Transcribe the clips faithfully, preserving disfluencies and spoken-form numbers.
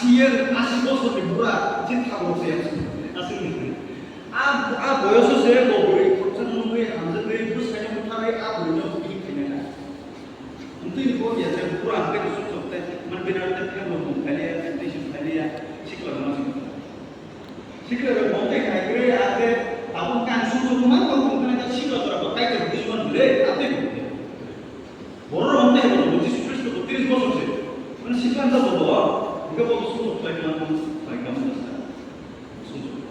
Asi bosor ni bura, je thabo se asi. Asi ni. A, a boyoso se bo buri khoroksa nungwi hamjakwi bwsai no butharwi a buri no bini khainai. Amtwi ni bo ya se bura hangke sum sok te, man bina te phang no mung khailiya, te sum khailiya, sikla no sum. Sikla no mung te khai kre a te, tabuk kan sum sok ma ko mung kana sikla tora bo kai te bujman le, a te. Borok rok tei borok bo Jisu Khristo bo tris bosor se. Mane sikla ta bo bo. Hingke bo sumsok khlai khlai khlai khlai khlai khlai. Sumsok.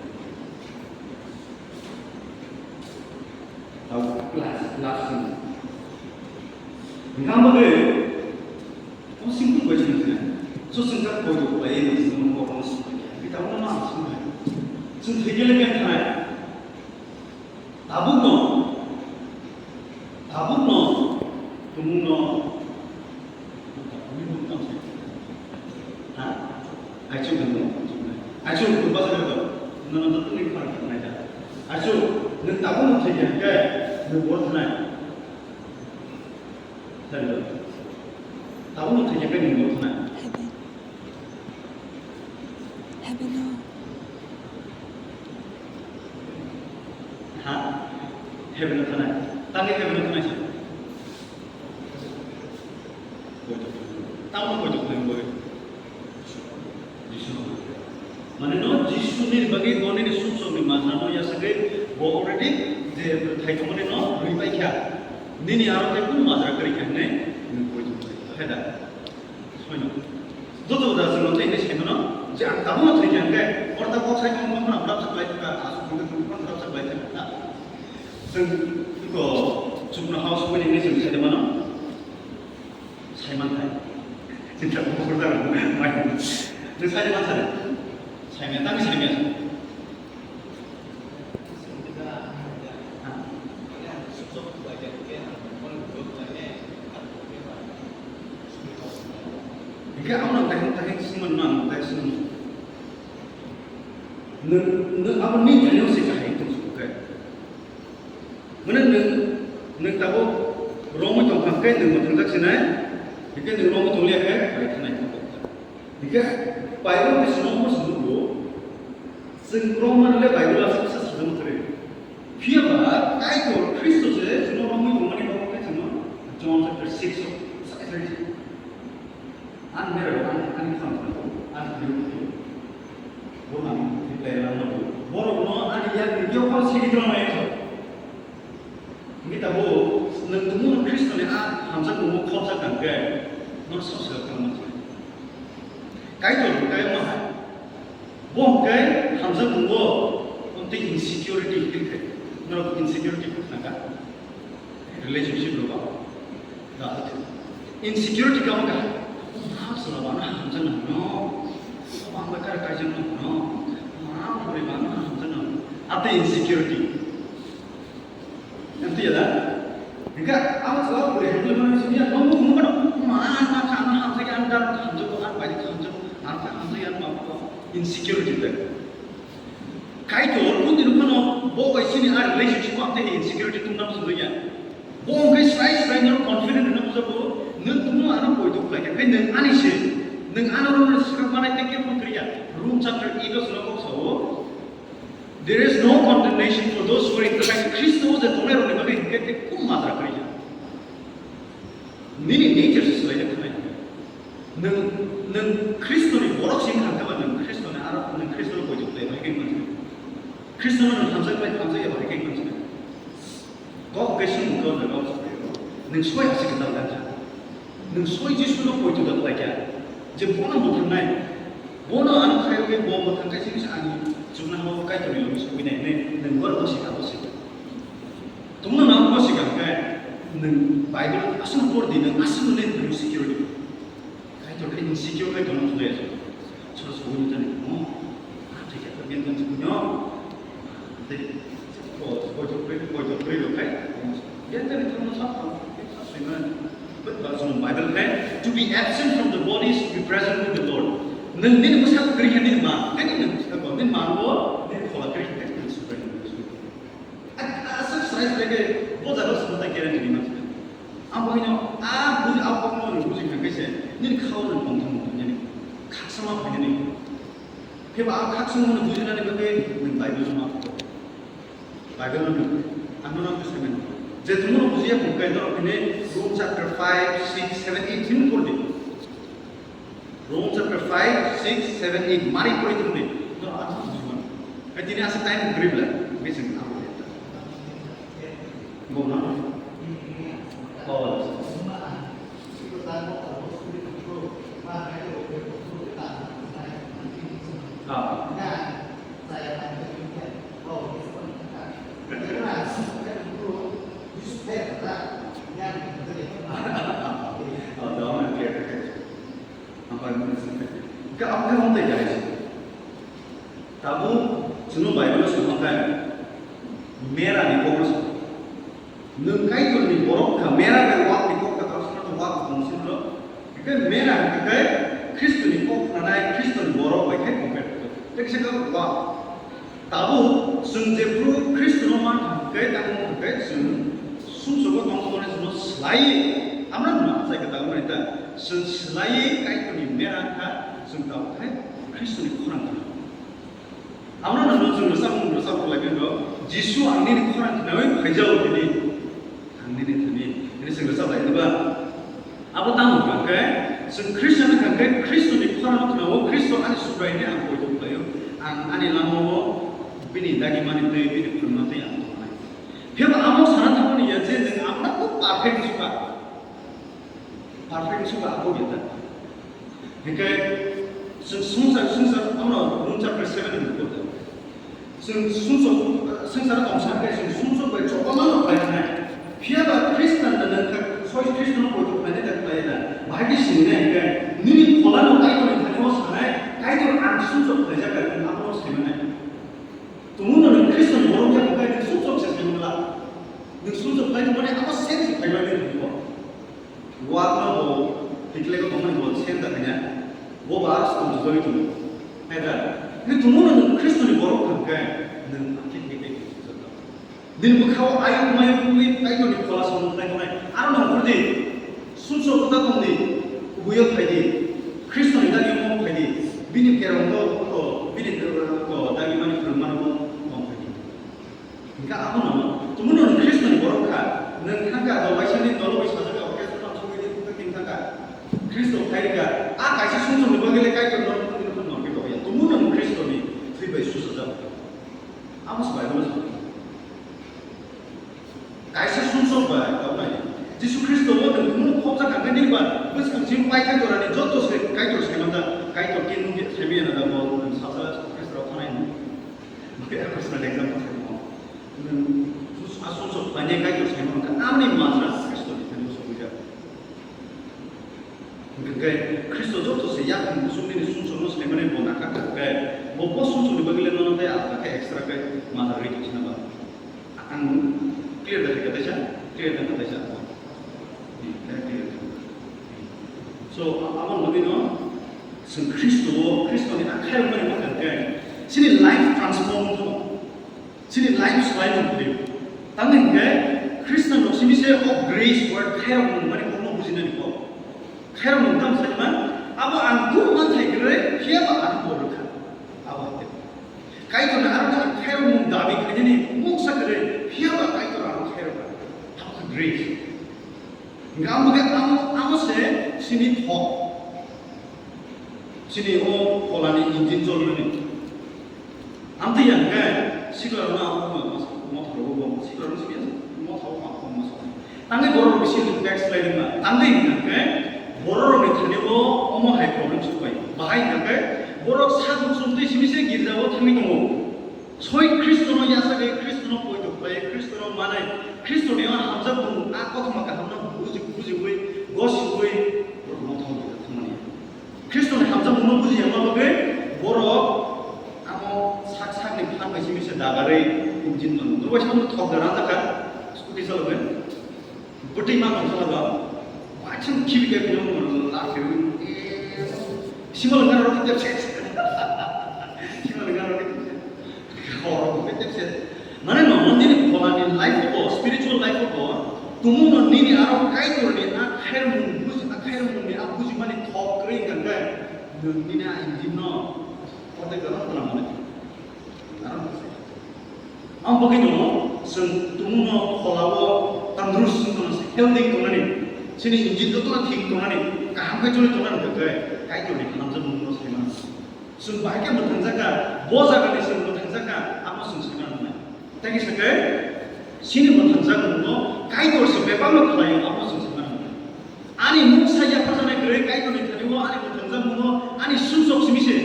Tau last, last sini. Hingke ang bo de. O simple question se. So singkat koi do khlai ni sumsok ko sumsok. Kita mana sumsok. Sumsok kele kan khlai. Tabukno, tabukno, tumungno, ha? Aichu tumungno, aichu tumba sa to, no no tumungni khar khar nai da. Aichu, nwng tabukno thai khe, nwng bo thanai. Sari do. Tabukno thai khe, nwng bo thanai. Heaven. Heaven o. Ha? Heaven o thanai. Tangwi heaven o thanai se. Tamo koi tok nang boi. Jisu. Mane no Jisu ni bagwi bo nini sumsok ni majra no ya sagwi bo already je thai tongmani no rwi pai kha. Nini aro tei kunu majra kwrwi kha hinwi nwng koi tok nai. Hai da. Soino. Joto da sino tei hinwi saimano je ang tabukno thai kha hwnkhe oro ta kok sai tongmani no ang dapsa khlai kha, aswk hwnkhe tongmani dapsa khlai kha. Chwng iko chukno house wini hinwi chwng sai mano. Saiman thai. Sinta bukur da mai. Nwng sai man thai. Saimya tang saimya. Hingke ang nang tahing tahing siman nang tahing siman. Nwng nwng abo ni thani se kahai tong sukai. Mane nwng, nwng tabuk romwi tong kha khe nwng mwthangjaksinai, hingke nwng romwi tong liya khe bai thanai. Hingke Bible ni swnamwi swnamwi bo, chwng romani le Bible aswk sa swnamwi kwrwi. Phiya ba Kaitor Khristo se chwngno romwi tongmani bagwi khe chwngno John chapter six o sai sai. Ang mera rok ang ani kham kham ang phiyok phiyok. Bo ang reply lang ma bo. Borok no ani yak ni kyo kon sigi drama ya. Ngi ta bo nang tumu no Kristo ni a hamsa tumu khopsa kang ke. No so se kang ma. Kaitor kai ma hai. Bo hwnkhe hamjakmung bo tei insecurity hwnkhe norok insecurity phunuknaka relationship rogo. Insecurity kamo kha? Mak sala bana hamjakna hwno, bangla kar kaijakna hwno, ma pore bana hamjakna hwno. Ate insecurity. Yang tu ya da? Hingke ang selalu boleh handle mana sini ya, kamu mungkin mana ma ma kan hamsa ke anda hamsa ko an baik hamsa ko hamsa hamsa yang ma ko insecurity deh. Kaitor pun di depan no bo bai sini ar relationship ko ante insecurity tung nam sudah ya. Bo hingke srai srai no confident no sudah bo nung tumu ano boy tu pelai kan nung ani se nung ano ro na sekarang mana take care pun kriya. Room chapter eight o sudah kok sawo. There is no condemnation for those who are in Christ. Khristo je tongnai rokni bagwi hingke tei kum majra kwrwi kha. Nini nature se swlai jak khanai. Nwng, nwng Khristoni borok sing kha khe ba nwng Khristoni aro nwng Khristoni poito khlai bai khe manjak. Khristono nwng hamjak bai hamjak ya bai khe manjak. Kok hwnkhe swngmung khe o jaga o swphaio, nwng soi aswk kwtal kha. Nwng soi Jisuno poito da khlai kha. Je bono mwthangnai, bono ano khairogwi bo mwthang khe sini ani chuknoha-o Kaitorni logi sogwinai hwnwi nwng borokno sika bo sika. Tongno nang bo sika hwnkhe nwng Bible aswk por di nwng aswk nwng security. Kaitor khe insecure khai tongma thudai aswk. Soro sogwi nukjani tongmo. Ah, thai khe tabuk bini tongsi punyo. Tei, oh, boito kwrwi, boito kwrwi rok khai. Bini tongsi tongmo sab tong, sab swimani. But ba chwng Bible khai, "To be absent from the body is to be present with the Lord." Nwng nini bwskango kwrwi khe nini ma, tei nini bwskango, nini ma bo, nini phola kwrwi khe nini Subraiyung. Aswk srai srai khe bo jaga o swngthai guarantee rima se. Ang bo hino a buji, a kokno rw buji kha khe se nini khao rw tong thang tong yani. Khakchangma phainani. Phiba a khakchangmano bujinani bagwi nwng Bible-no ma pho. Bible-no nwng, ano nang assignment. Je tumungno bujiya phone khe norok phine Rome chapter five, six, seven, eight thim pordi. Rome chapter five, six, seven, eight mari pori thumdi. No, ano bujiman. Hai tini asa time grip la, bising abo. Bo na? Oh. Ah. Oh, daw na clear ka. Ang pai mo sin ka. Ka ang ka mo tai jai. Tabuk chwngno Bible-o swngo khe, mera ni kokno swngo. Nwng Kaitorni borok wngkha, mera bai wak ni kok ta tang swngo, wak tong swngo. Hingkhe mera hingkhe Khristoni kok khnanai, Khristoni borok bai khe compare khlai. Tei kisa khe wak. Tabuk chwng jephru Khristoni man thang khe, tamo hingkhe chwng sumsogo tongmani chwngno slai. Amra no achai khe tabuk mani ta chwng slai Kaitorni mera wngkha, chwng tabuk khe Khristoni khorang khnanai. Amo no chwng rwchapmung rwchap khlai khe, Jisu ang nini khorang khnaui phaijao tini, ang nini thani, tini chwng rwchap lai ba? Abo tamo hwnkha khe, chwng Khristian wngkha khe Khristoni khorang khnao, Khristo ani Subrai hwnwi ang poito khlaio, ang ani lamao bini dagimani twi, bini phwrwngma twi ang tongnai. Phiya ba amo sana thangmani ya je nwng ang tabuk perfect wngsuka. Perfect wngsuka abo ya ta. Hingke chwng swngchar, swngchar, ano Rome chapter seven ni report. Chwng swngchar, swngchar tongsa hingke chwng swngchar bai chobama no khlai nai. Phiya ba Khristan da nang kha, soi Khristan no poito khlai nai da khlai na. Bahai ke sini nai hingke nini phola no Kaitor ni thani o sanai, Kaitor ang swngchar khlai jak ka, ang abo no sai manai. Tumung no nwng Khristan borok ya hingke nwng swngchar se sai mangla. Nwng swngchar khlai tongmani abo sense khlai mani nini bo. Uarno bo tikle ko tongmani bo sen ta kanya. Bo ba stong joi tung. Hai da. Ni tumung no nwng Khristo ni borok thang khe nwng akhik ni tei Khristo joi tung. Nini bwkhao ayuk mayuk ni Kaitor ni phola samung khlai tongnai. Aro no hor di. Sumso kota tong di. Kubuyo khai di. Khristo ni dagi mo khai di. Bini kerong do ko, bini kerong do dagi mani phwrwng mani mo tong khai di. Hingke abono, tumungno nwng Khristoni borok kha, nwng thangkha do waisani dolo bai sajak kha, hwnkhe sono thangwi di, hwnkhe tini thangkha. Khristo phai rwkha, a kaisa sumsokni bagwi le Kaitor norok thangwi rwkha norok khe tongya. Tumungno nwng Khristoni thwi bai suchajak. Amo se Bible-o sa. Kaisa sumsok bai tongnai. Jisu Khristo bo nwng tumungno khopjak kha, nini ba bwskang simi paithak jorani joto se Kaitor se manjak. Kaitor khe nungkhe saimanya na da bo nwng sajak Khristo rok thanai. Hwnkhe a personal example khaimo. Nwng aswk sok khlainai Kaitor saimano wngkha, amoni majra Khristoni thani usuk wijak. Hwnkhe Khristo joto se yakung kusuk nini sumsokno saimani bo nakha kha khe, bo bo sumsokni bagwi le nono tei alada khe extra khe majra rwi tongthina ba. Ang clear da kha teisa, clear da kha teisa. Hmm, clear da kha. So, a-, aboni bagwi no chwng Khristo o, Khristoni a khairokmani bwkhak khe chini life transform wngkha. Chini life swlai tong phai. Tamni hwnkhe Khristian rok simi se o grace word khairok mung mani kokno bujinani kok. Khairok mung tamo sai man, abo ang kunu manthai kwrwi, phiya ba ang bo rwkha. Abo hwnkhe. Kaitor ni aro ang khairok mung dabi khainani mungsa kwrwi, phiya ba Kaitor ang khairok. Abo khe grace. Hingke amo khe amo, amo se chini thok. Chini o pholani engine cholmani. Amtwi yang khe sikla rok na motha rok bo sikla rok simi motha o ma khom ma sokni. Tangwi borok rok bisi backsliding ma. Tangwi hingka khe borok rok ni thani o omo hai problem sok pai. Bahai hingka khe borok sak muchung twi simi se girja o thangwi tongo. Soi Khristono yachagwi, Khristono poito khlai, Khristono manai, Khristoni o hamjakmung a kothoma kahamno buji, bujiwi, gosiwi, borok mothok thangmani. Khristoni hamjakmungno buji yangma bagwi borok amo sak sakni phan bai simi se dagarwi injin mano. Norok bai samung thok da ranjakha, scooty chalogwi. Bwtwi ma tong sala ba. Waithang khibi khe bino mo la khe. Sima langa ro khe tepse. Sima langa ro khe tepse. Ro khe tepse. Mane no, nini pholani life o, spiritual life o, tumu no nini aro Kaitor ni a khairmung buji, a khairmung ni a buji mani thok kre kan kai. Nini a engine no kote gana tona mone. Aram ko se. Ang bagwi no, chwng tumungno pholao tandrus wng tongna se, healthy tongnani, chini engine jotono thik tongnani, kaham khe choli tongnani hwnkhe Kaitorni hamjakmungno sai mano. Chwng bahai khe mwthangjakha, bo jagani chwng mwthangjakha, abo chwng sai mano hwnwi. Tei kisa khe chini mwthangjakmungno Kaitor se bebakno khlaio, abo chwng sai mano hwnwi. Ani mungsa yapharjaknai kwrwi Kaitorni thani-o ani mwthangjakmungo ani sumsok simi se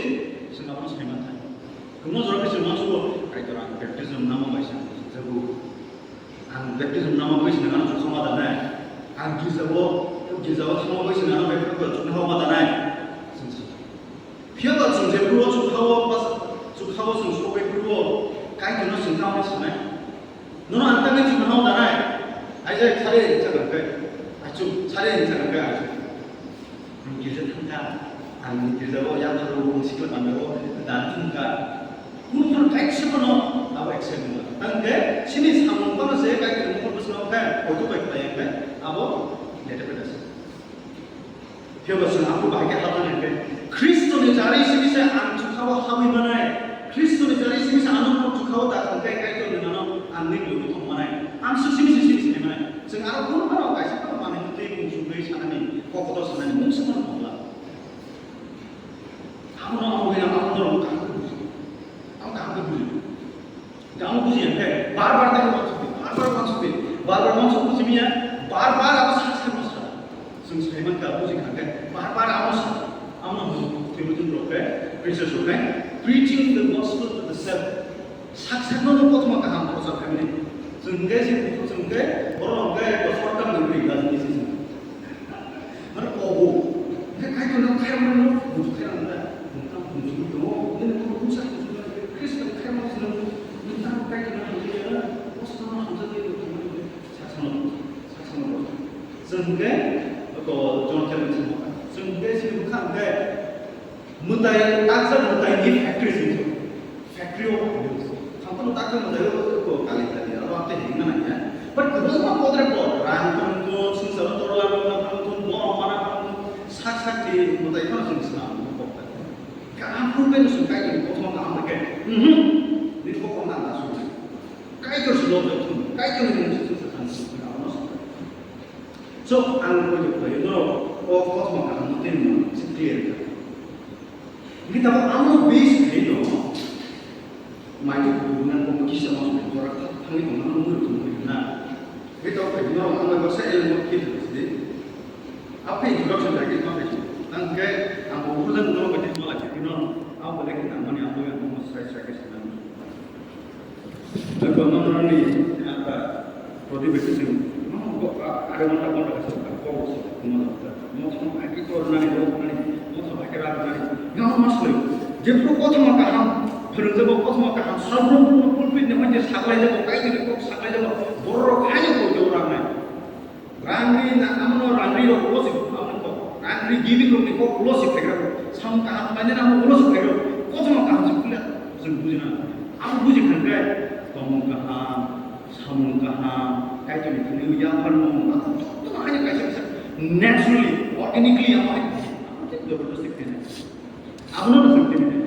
chwng abono sai man thai. Kwbangma jora khe chwng uansugo, "Kaitor, ang baptism namo bai se ang jago. Ang baptism namo bai se ang chukha ma danai. Ang girjao, girjao thangma bai se ang baptism chukha ma danai." Chwng sa. Phiya ba chwng jephru o chukha-o pas-, chukha-o chwng sokbai phuru-o Kaitorno chwng tamni sanai. Nono ang tangwi chwng hao danai. Aijak sare hinsa kangkhe. Achuk sare hinsa kangkhe achuk. Ang girja thangkha. Ang girja o yapharo sikla pandao dan thangkha. Kunu phano kaisa phano abo accept wngya. Tangkhe sini samung phano se Kaitorni mokol bwskango khe koitu bai khlai khe abo interpret asa. Phiya ba chwng abo bahai khe habna nai khe, Khristoni jarwi simi se ang chukhao habwi manai, Khristoni jarwi simi se ano chukhao da thang khe Kaitorni nano ang nini logi tong manai, ang su simi se simi se manai. Chwng aro kunu phano kaisa phano manwi twi mung sungwi sanani, kok kotor sanani, mungsa phano tongla. Amo no amo gina amo no kaham khe buji. Amo kaham khe buji. Amo buji ya, eh, bar bar tei uansuk di, bar bar uansuk di, bar bar uansuk buji miya, bar bar amo sak sak no sa. Chwng sai man kha buji kha khe, bar bar amo sa. Amo no theologian rok khe, preachers rok khe, preaching the gospel to the self. Sak sak no no kothoma kaham prochar khaimani. Chwng khe se, chwng khe, borok rok khe, short term memory, rajniti se. Mane kobo. Hingke Kaitorno khairokmani no muchuk khairokmani da. Nokha muchuk tongo. Nini kobo bwsa muchuk khairokmani. Khristo khairokmani sino. Nokha Kaitorno hamjakya na. Bosongno hamjakya na. Saksano, saksano bosong. Chwng hingke, ko John chapter simo. Chwng hingke sini bwkha hingke. Mwtai, taksa mwtai ni factory se. Factory o thamphano taksa mwtai o ko kali kali aro amte hingna nangya. But kwbangma kodre ko rang phano tong, swngcharo torla rok phano tong, borok mana phano tong, sak sak ni mwtai phano chwng swnam kok ta. Kaham phuru bai no chwng Kaitor ni kothoma kaham bai khe. Mhm. Ni kothoma na na swnam. Kaitor se lobjak thung, Kaitor ni mung se chwng sa thang thung, abo no sa. So, ang koi koi no o kothoma kaham no tei no se clear kha. Hingke tabok amo base khe no, mai to kubu na ko kisa mas ko jora thangwi tong na nungwi tong na. Hingke tabok khe no ang bai baksa el mo khe thang sidi. Ape introduction lagi ma khe. Ang khe ang bo bulan no ko di ma lagi no. Ang bo lagi nang mani ang bo yang mo sai sai khe sinang. Eko mamani ata proti beti sing, are ghonta ghonta kasa kok se kuma ta. Mo song aki tor nani, mo nani, mo song aki rak nani. Gama masle. Jepro kothoma kaham, phwrwngjago kothoma kaham, sabro pulpit ni manje saklai jago, kaitwi kok saklai jago, borok haino kok jago rak nai. Rangri na, amono rangri rok ulo se, amono kok. Rangri giving rok ni kok ulo se phaikra rok. Samung kaham kanya na amo ulo se phaikra rok. Kothoma kaham se puila, chwng bujina. Amo buji khan khe, tomung kaham, samung kaham, kaitor ni thani yapharmung, amo joto no haino kaisa kaisa naturally, organically amo hai, amo tei jabardasti khaina. Abono no chwng tini